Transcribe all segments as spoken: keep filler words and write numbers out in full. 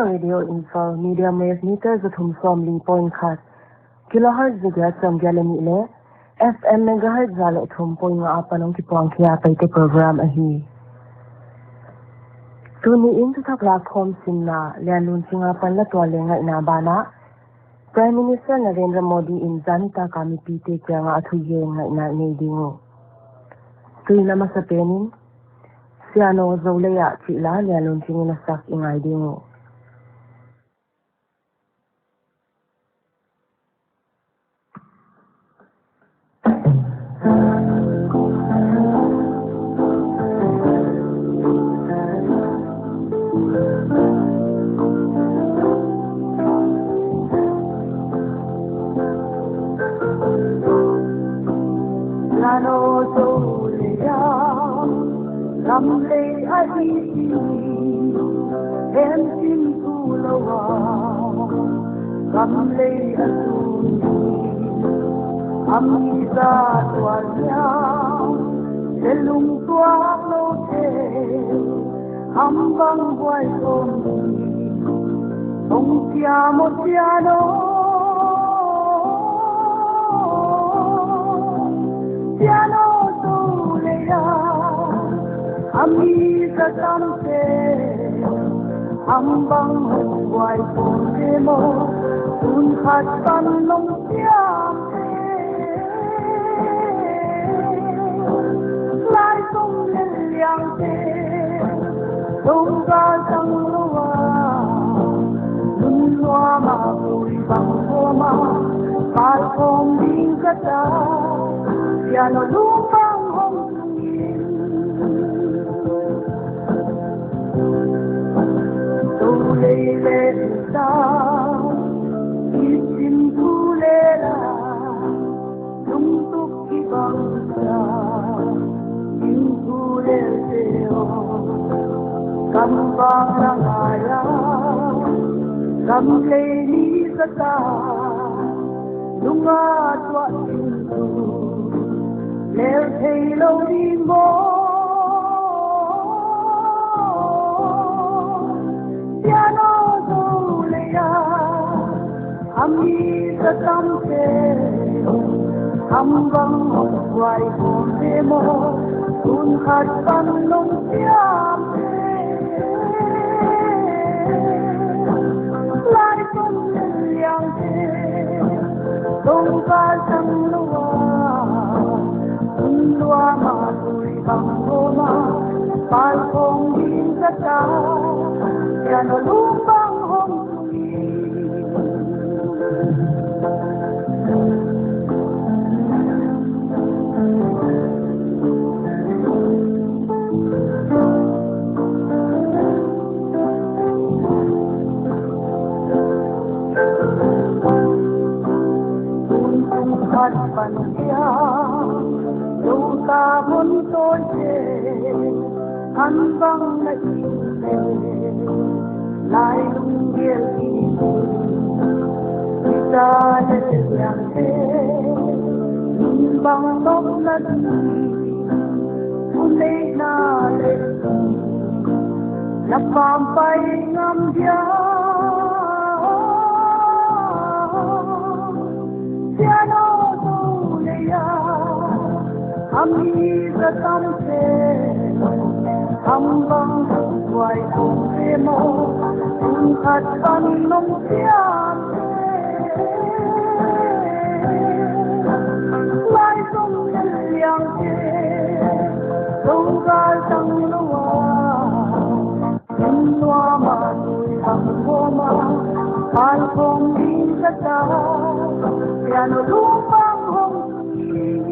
Radio Imphal, medium wave meter za thum sawmli point khat, kilohertz za giat sawmgiat leh nih leh F M megahertz za leh thum point nga apan hong kipuang khia Paite program ahi. Tuni in thuthak lakkhawm simna Lianlun Ching apan la tuah leh ngaihna banah Prime Minister Narendra Modi in zan nitak a mipite kiangah a thugen ngaihna i nei ding uh. Tuin a masapen in Siano Zolei ah chih la Lianlun Ching in a sak i ngai ding uh. Siano Zolei ah, lam lei a i chi, hem chin thu lou a, gam lei a tun, a mi za tual nia, selung tuak lou te, ham bang buai om, hong siam maw Siano. Siano Zolei ah, a mi za tam te, ham bang hong buai om te maw, tun khat pan nong siam te. Lai sum lel liang te, dong ka sang lou a, nun lua ma bui bang ko ma, pal kong ding ka ta, Siano lung bang hong sung in. Zolei leh ta, i chin thu leh la, lungtup kibang sa, in thu leh te aw, kam bang la ngai a, kam lei ni sa ta, lung a tuah chin thu, lel thei lou ding maw. Siano Zolei ah, a mi za tam te, ham bang hong buai om te maw, tun khat pan nong siam te. Lai sum lel liang te, dong ka sang lou a, nun lua ma bui bang ko ma, pal kong ding ka ta, Siano lung bang hong sung in. Tun kum khat pan kia, lou ta mun toi te, han bang na i le, lai lung gel i, i ta le liang te, nun bang nok na di, un lei na le, na pam pai ngam dia. Siano Zolei ah, a mi za tam te, ham bang buai om te maw, tun khat pan nong siam te. Lai sum lel liang te, dong ka sang lou a, nun lua ma bui bang ko ma, pal kong ding ka ta, Siano lung bang hong sung in.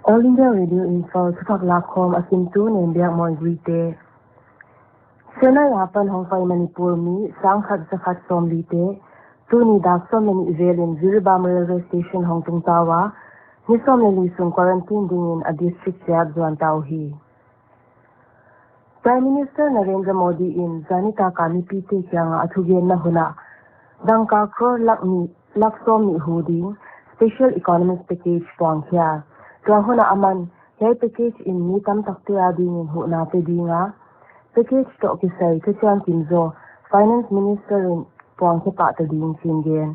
All India Radio Imphal thuthak lakkhawm a simtu Nembiakmawi Guite. Chennai apan hongpai Manipur mi sangkhat zakhat sawmli te, tuni dak sawm leh nih vel in Jiribam Railway Station hong tungta ua, ni sawm leh li sung quarantine dingin a district chiat zuan ta uhi. Prime Minister Narendra Modi in zan nitak a mipite kiangah a thugenna hun ah dangka crore lak nih, lak sawmnih hu ding special economic package puangkhia. Tua hun ah aman hiai package in mi tamtakte adingin huhna pe ding a, package toh kisai thuchiam kim zaw Finance Minister in puangkhe pah ta ding chi'n gen.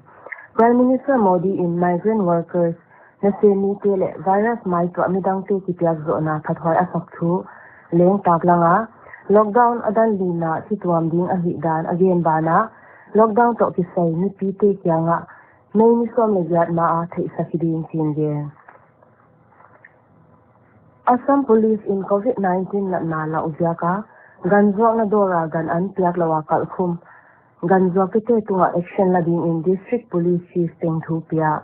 Prime Minister Modi in migrant workers, nasemmite leh virus maituah midangte kipiak zohna phathuai a sak thu leng taklang a, lockdown a dan lina chituam ding ahihdan a gen banah, lockdown toh kisai mipite kiangah May ni sawm leh giat ma a theihsak hi ding chi'n gen. Assam Police in COVID nineteen natna lauh ziak a ganzuakna dawr a gan an piak lou a kalhkhum ganzuakte tungah action la dingin District Police Chief teng thu pia.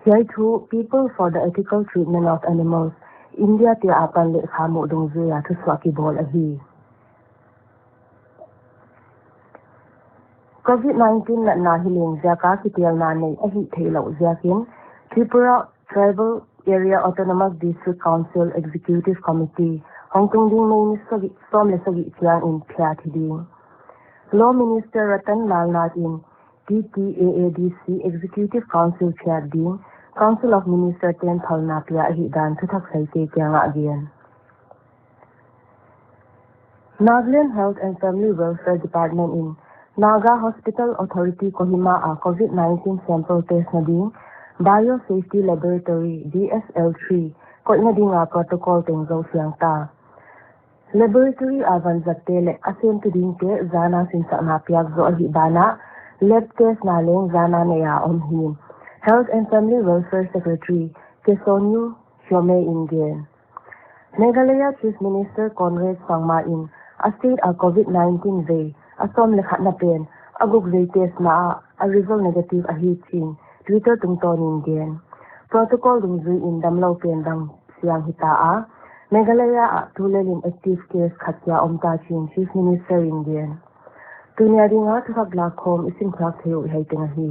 Hiai thu People for the Ethical Treatment of Animals, India te apan lehkha muh dungzui a thusuah kibawl ahi. COVID nineteen natna hi leng ziak a kitelna nei ahih theihlouh ziakin Tripura Tribal Area Autonomous District Council Executive Committee hongtung ding May ni sawm leh sagih chiangin phiat hi ding. Law Minister Ratan Lal Nath in T T A A D C Executive Council phiat ding Council of Minister ten phalna pia ahihdan thuthak saite kiangah gen. Nagaland Health and Family Welfare Department in Naga Hospital Authority Kohima a COVID nineteen sample test na ding Biosafety Laboratory, B S L three, koihna ding a protocol teng zou siang ta. Laboratory a vanzatte leh a semtu dingte zan a sinsakna piak zoh ahih banah lab test na leng zan a nei a om hi'n Health and Family Welfare Secretary Kesonyu Hyome in gen. Meghalaya Chief Minister Conrad Sangma in a state a COVID nineteen vei a sawm leh khatna pen a guk vei test na ah a result negative ahi chi'n Twitter tungtawnin gen. Protocol dungzui in damlou pen dang siang hita a, Meghalaya ah tulel in active case khat kia om ta chi'n Chief Minister in gen. Tuni a dinga thuthak lakkhawm i simkhiak thei uh hiai teng ahi.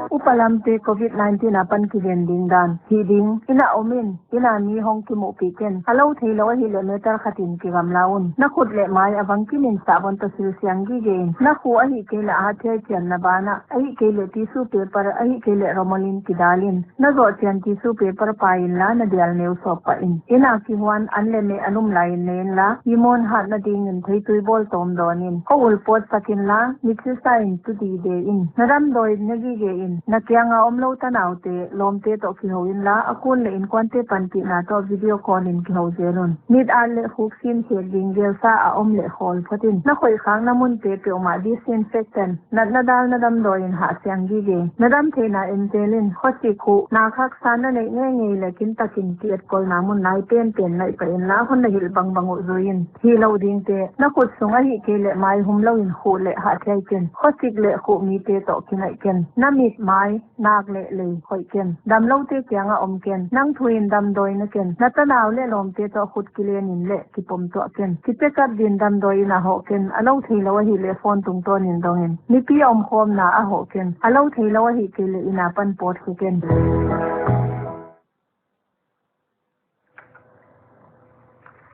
Upa lamte COVID nineteen apan kiven ding dan. Hih ding, inn a om in, inn a mi hong kimuhpih ken. A lou theilou ahihleh meter khat in kigamla un. Na khut leh mai a vang kim in sahbawn toh sil siang gige in. Na khuh ahihkeileh a hathiai chianna banah, ahihkeileh tissue paper, ahihkeileh rumal in kidal in. Na zoh chian tissue paper pai inla, na dial neu sawp pah in. Inn a kihuan an leh meh a lum lai in ne inla, i mawn hatna dingin theitui bawl tawm dawn in. Kho ul pawtsak inla, mit sisa in tu dide in. Na damdawi ne gige in. Na kianga omlou tanaute, lawmte toh kihou inla, a kun leh inkuante panpihna toh video call in kihou zel un. Mit at leh khuk sin khek ding gelsa a om leh khawl phot in. Na khoih khakna munte peuhmah disinfectant, natna dalna damdawi in hah siang gige. Na dam theihna entel in, khosik khuh, nak haksa na neih ngeingei leh kintakin ki-etkolna mun nai penpen naih pah inla, hon na hilh bangbang uh zui in. Hihlou dingte, na khut sung ahihkeileh mai humlou in khuh leh hahthiai ken. Khosik leh khuh mite toh kinaih ken. Na mit, mai, nak leh lei khoih ken. Damloute kianga om ken. Nang thu in damdawi na ken. Na tanau leh lawmte toh khut kilen in leh kipom tuah ken. Ki check up din damdawi in a hoh ken. A lou theilou ahihleh phone tungtawnin dong in. Mipi omkhawmna a hoh ken. A lou theilou ahihkeileh inn apan pawt khe ken.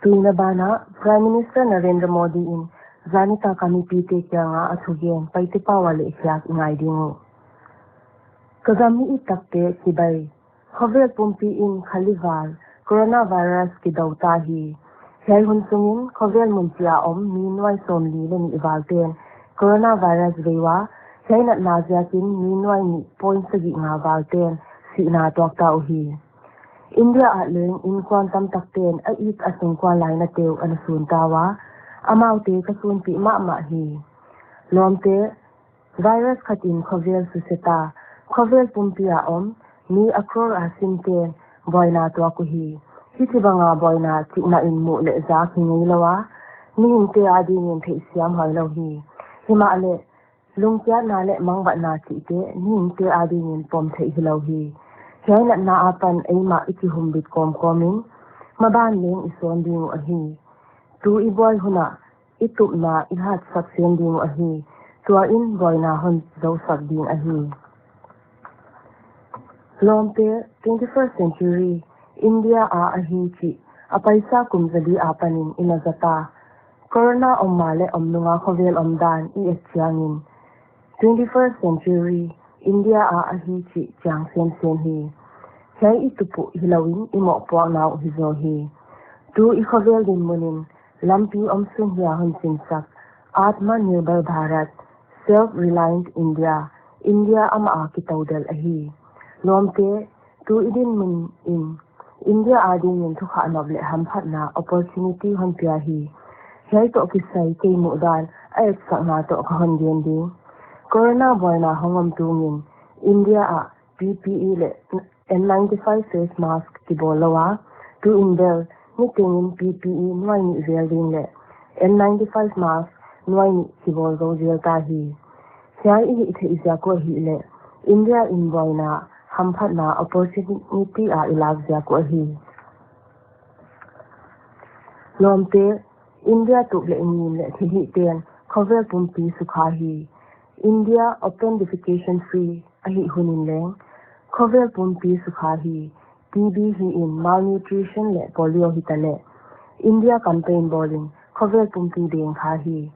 Tuin a banah Prime Minister Narendra Modi in zan nitak a mipite kianga a thugen Paite pau a lehkhiak i ngai ding uh. Ka gam mi it takte chibai. Khovel pumpi in kha li val coronavirus kidou ta hi. Hiai hun sungin khovel mun chia om mi nuai sawmli leh nih valten coronavirus vei ua, hiai natna ziakin mi nuai nih point sagih nga valten sihna tuak ta uhi. India ah leng inkuan tamtakten a it a sungkuan lainate uh ana sun ta ua, amaute ka sunpih mahmah hi. Lawmte, virus khat in khovel suse ta, khovel pumpi a om mi a crore a simten buaina tuak uhi. Hichibanga buaina chihmah in muh leh zak hi ngeilou a, mihingte adingin theihsiam hoilou hi. Himahleh, lungkiatna leh mangbatna chihte mihingte adingin pom theih hilou hi. Hiai natna apan eimah i kihumbit kawmkawm in, maban leng i sawn ding uh ahi. Tu i buai hun ah i tupna i hatsak sem ding uh ahi. Tua in buaina hon zousak ding ahi. Lawmte, twenty-first century India a ahi chih A paisa kum zali apanin i na zata. Corona om ma leh om nunga khovel omdan i et chiangin twenty-first century India a ahi chih chiang semsem hi. Hiai i tup uh hilouin i mohpuakna uh hizaw hi. Tu i khovel dinmun in lampi omsun hia hon sinsak Atmanirbhar Bharat, Self-Reliant India, India amah a kitoudelh ahi. Lawmte, tu i dinmun in India adingin thukhah nop leh hamphatna opportunity hon pia hi. Hiai toh kisai kei muhdan a etsakna toh ka hon gen ding. Corona buaina hong om tungin India ah P P E leh N ninety-five face mask kibawl lou a, tu in bel nitengin P P E nuai nih zel ding leh N ninety-five mask nuai nih kibawl zou zel ta hi. Hiai i hih theih ziak uh ahihleh India in buaina hamphatna opportunity a i lak ziak uh ahi. Lawmte, India tup leh ngim leh thilhihten khovel pumpi sukha hi. India open defecation free ahih hunin leng khovel pumpi sukha hi. T B hi in malnutrition leh polio hitaleh India campaign bawlin khovel pumpi beng kha hi.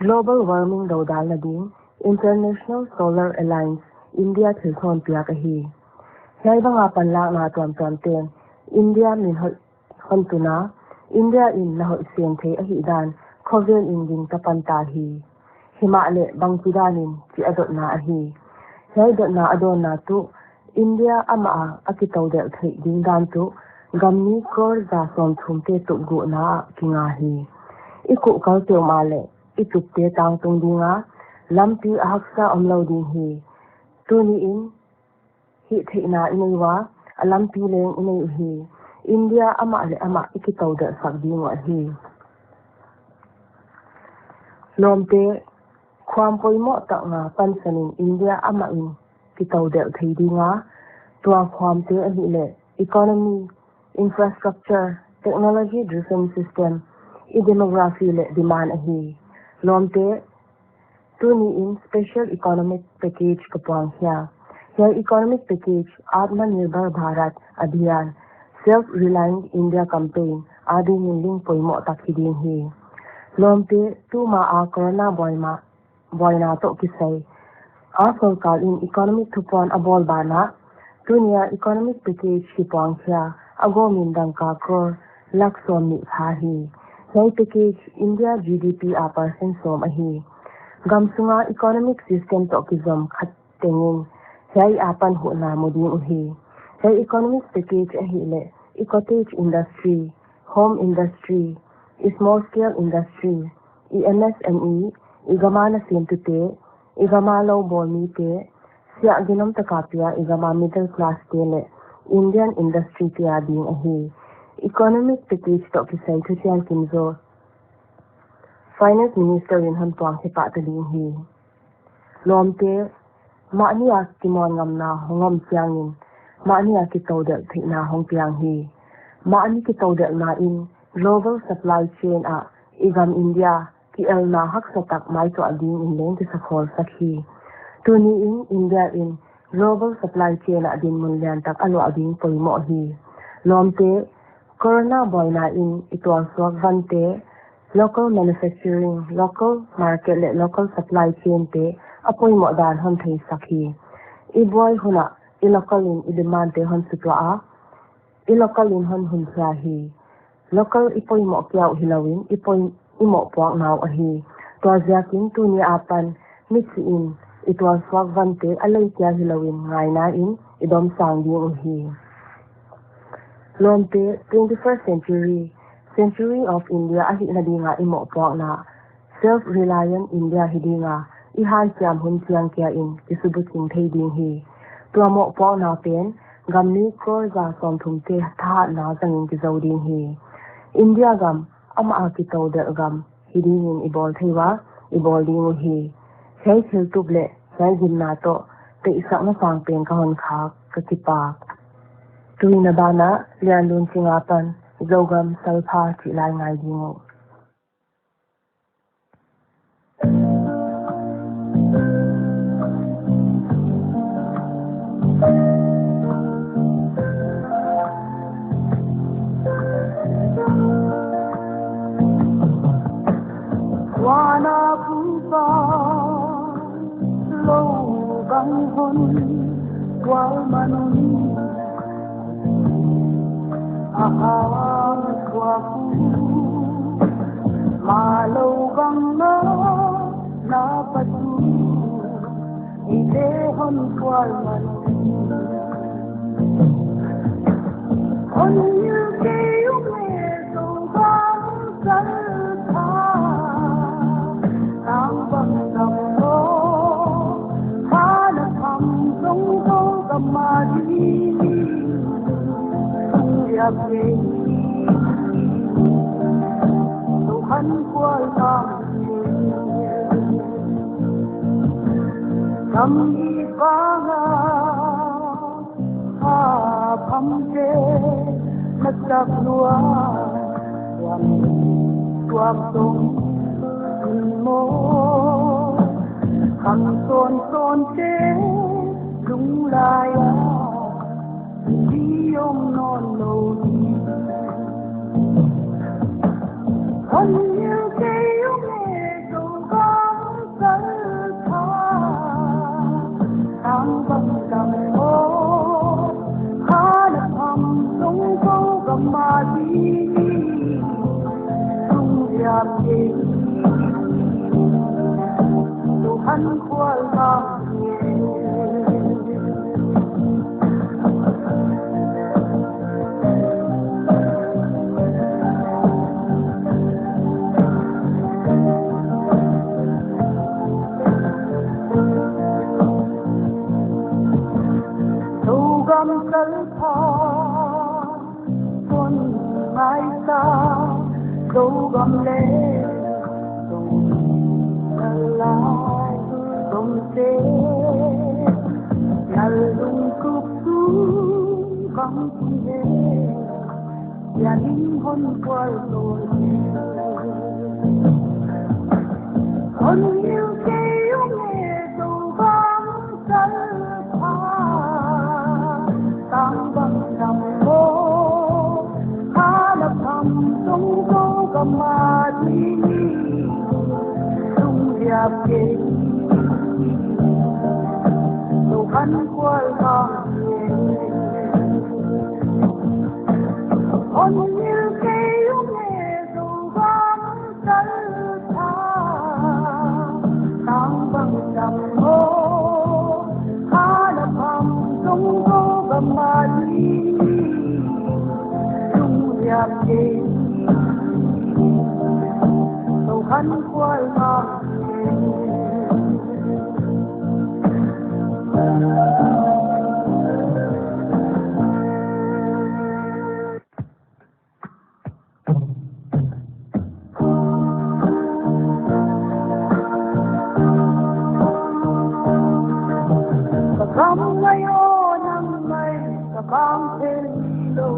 Global warming dodalna ding International Solar Alliance India thilthawn piak ahi. Hiai banga panlakna tuamtuamten India min hoih hon tun a, India in na hoih sem thei ahihdan khovel in gingta pan ta hi. Himahleh bangchidanin chih a dotna ahi. Hiai dotna a dawnna tuh India amah a a kitoudelh theih ding dan tuh gam mi crore za sawmthumte tup guhna ah kinga hi. I kuhkal peuhmah leh i tupte tangtung dinga lampi a haksa omlou ding hi. Tuniin hihtheihna i nei ua, a lampi leng i nei uhi. India amah leh amah i kitoudelhsak ding uh ahi. Lawmte, khuam poimoh tak nga pansanin India amah in kitoudelh thei dinga, tua khuamte ahihleh economy, infrastructure, technology driven system, i demography leh demand ahi. Lawmte, tuniin special economic package ka puang khia. Hiai economic package Atmanirbhar Bharat Abhiyan, Self-Reliant India campaign adingin link poimoh tak hi ding hi. Lawmte, tuma a corona buaima buaina toh kisai a sorkar in economic thupuan a bawl banah, tunia economic package kipuang khia a gawmin dangka crore lakh sawmnih kha hi. Hiai package India G D P a percent sawm ahi. Gam sunga economic system toh kizom khat tengin hiai apan huhna mu ding uhi. Hiai economic package ahihleh i cottage industry, home industry, i small scale industry, i M S M E, i gama nasemtute, i gama lou bawl mite, siah ginom taka pia i gama middle class te leh Indian industry te ading ahi. Economic package toh kisai thuchian kim zaw Finance Minister in hon puang khia pah ta ding hi. Lawmte, mahni a kimuan ngamna hong om chiangin mahni a kitoudelh theihna hong piang hi. Mahni kitoudelhna in global supply chain ah i gam India kielna haksa tak maituah dingin leng kisakhawl sak hi. Tuniin India in global supply chain ah dinmun liantak a luah ding poimoh hi. Lawmte, corona buaina in i tualsuak vante, local manufacturing, local market leh local supply chain te a poimoh dan hon theisak hi. I buai hun ah i local in i demand te hon sutuah a, i local in hon hun khia hi. Local i poimoh kia uh hilouin i poi, i mohpuakna uh ahi. Tua ziakin tuni apan michih in i tualsuak vante a lei kia hilouin ngaina in i domsang ding uhi. Lawmte, twenty-first century, Century of India ahihna dinga i mohpuakna, self-reliant India hi dinga i hanciam hun chiang kia in kisubuching thei ding hi. Tua mohpuakna pen gam mi crore za sawmthumte thahatna zangin kizou ding hi. India gam amah a kitoudelh gam hi dingin i bawl thei ua, i bawl ding uhi. Hiai thiltup leh hiai ginna toh theihsakna sangpen ka hon khak, ka kipak. Tuin a banah Lianlun Chinga pan Zogam Salpha chih la i ngai ding uh. Hon kual man, a hang kuak, ma lo bang na, na patu, i te hon kual man. Hon il kei ung e, Zogam sal pha. Tang bang gam lo, kha na tham zong Zogam a di. Tung liap kei, Zokhan kual bang. Gam i bang a, a phamte na sak lua, wan tuak tong in mo. Khang son son te lung lai a, di om non lo di. Hon il kei ung e, Zogam sal pha. Tang bang gam lo, kha na tham zong Zogam a di. Tung liap kei, Zokhan kual bang. Zogam sal pha, kon mai sa, Zogam le, Zogam lai, Zogam te, na lungtup tu bang ti le. Yan in hon kual lo. Hon il kei ung e, Zogam sal pha. Tang bang gam lo, kha na tham zong Zogam a di. Tung liap kei, Zokhan kual bang. Hon il kei ung e, Zogam sal pha. Tang bang gam lo, kha na tham zong Zogam a di. Tung liap kei, Zokhan kual bang. Ka gam ngai aw nang ngai, ka bang thei lo.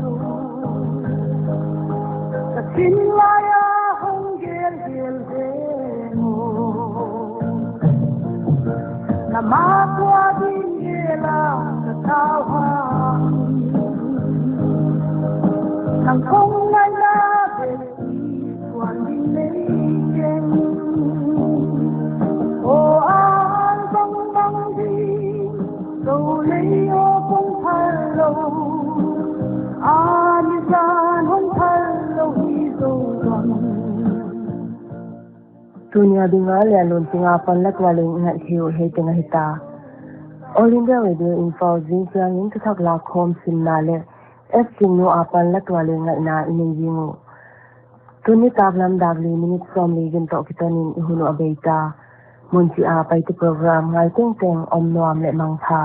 Ka thin lai a hong gel gel ve mo. Na ma kua ding gel a ka tau hang. Nang kong ngai na ve kuan ding nei keng. O an bang bang di, zo lei o kong thal lo. An zan hong thal lo hi zo bang. Tuni a ding a Lianlun Ting apan la tuah leng i ngaih theih uh hiai teng ahi ta. All India Radio Imphal zing chiang in thuthak lakkhawm simna leh F Chingnu apan la tuah leng ngaihna i nei ding uh. Tuni taklam dak li minute sawmli gin toh kiton in i hun uh a bei ta. Mun chih a Paite program ngai tengteng om nuam leh mangpha.